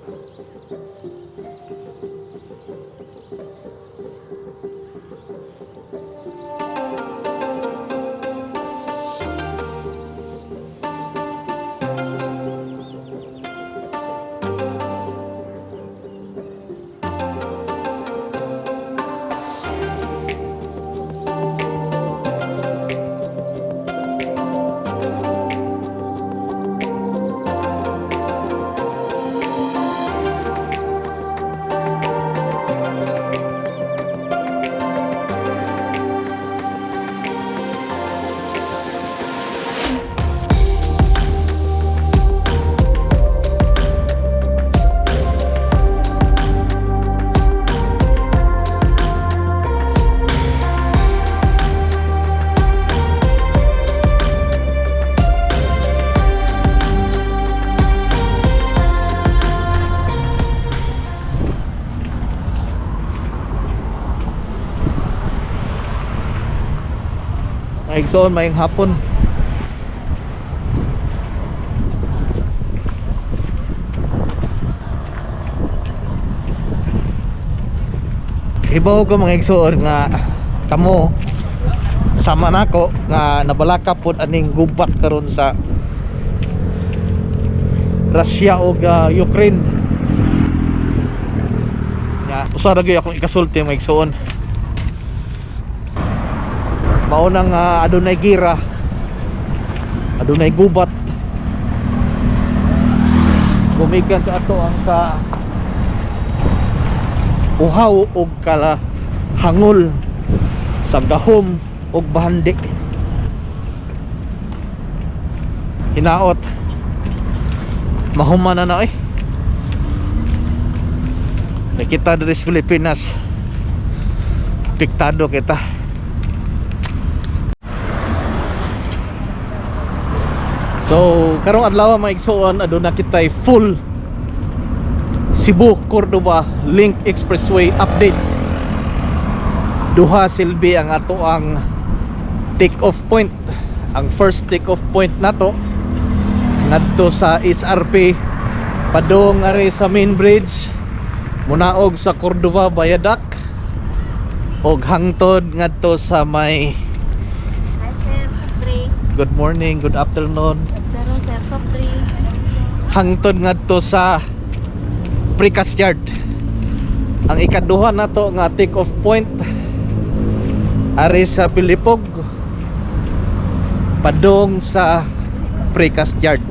Mga igsoon, maayong hapon. Hibaw ko, mga igsoon, nga kamo sama nako nga nabalaka pod aning gubat karon sa Russia ug Ukraine. Ya, usa ra gyud akong ikasulti, mga igsoon. Mao nang adunay gira, adunay gubat, gumikan sa ato ang ka uhaw og kala hangol sa gahom og bahandi. Hinaot mahuman na na eh. Nakita diri sa Pilipinas, apektado kita. So karong adlaw, mga igsoon, aduna kitay full Cebu Cordova Link Expressway update. Duha silbi ang ato ang take off point. Ang first take off point nato ngadto sa SRP padung ari sa main bridge, munaog sa Cordova Viaduct og hangtod ngadto sa may Hi sir, soft drink. Good morning, good afternoon. Pero sir, soft drink. Hangtod ngadto sa precast yard. Ang ikaduha nato nga take off point ari sa Pilipog padung sa precast yard.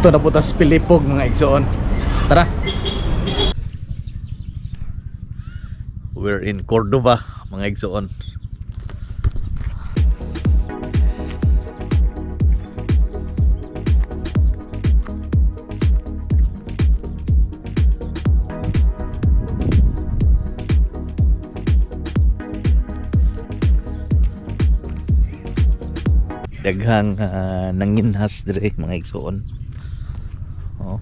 Adto na po tas Pilipog, mga igsoon. Tara. We're in Cordova, mga igsoon. Daghang nanginhas dire, mga igsoon. Oh.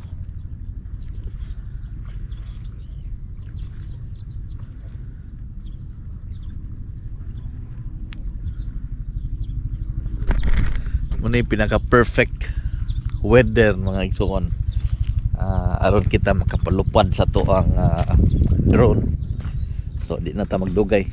Muna yung pinaka perfect weather, mga igsoon. Aron kita makapalupad sa atoang drone. So di na ta magdugay.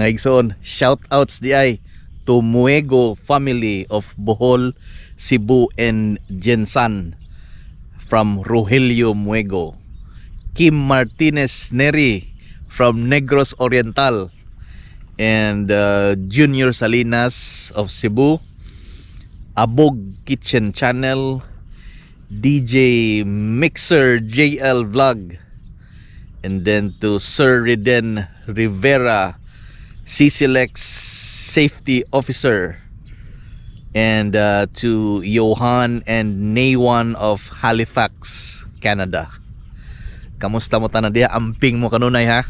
Mga igsoon, shout outs diay to Muego family of Bohol, Cebu and GenSan from Rogelio Muego. Kim Martinez Neri from Negros Oriental and Junior Salinas of Cebu, Abog Kitchen Channel, DJ Mixer JL Vlog, and then to Sir Riden Rivera, CCLEX Safety Officer, and to Johan and Naywan of Halifax, Canada. Kamusta mo tanan diha? Amping mo kanunay, ha?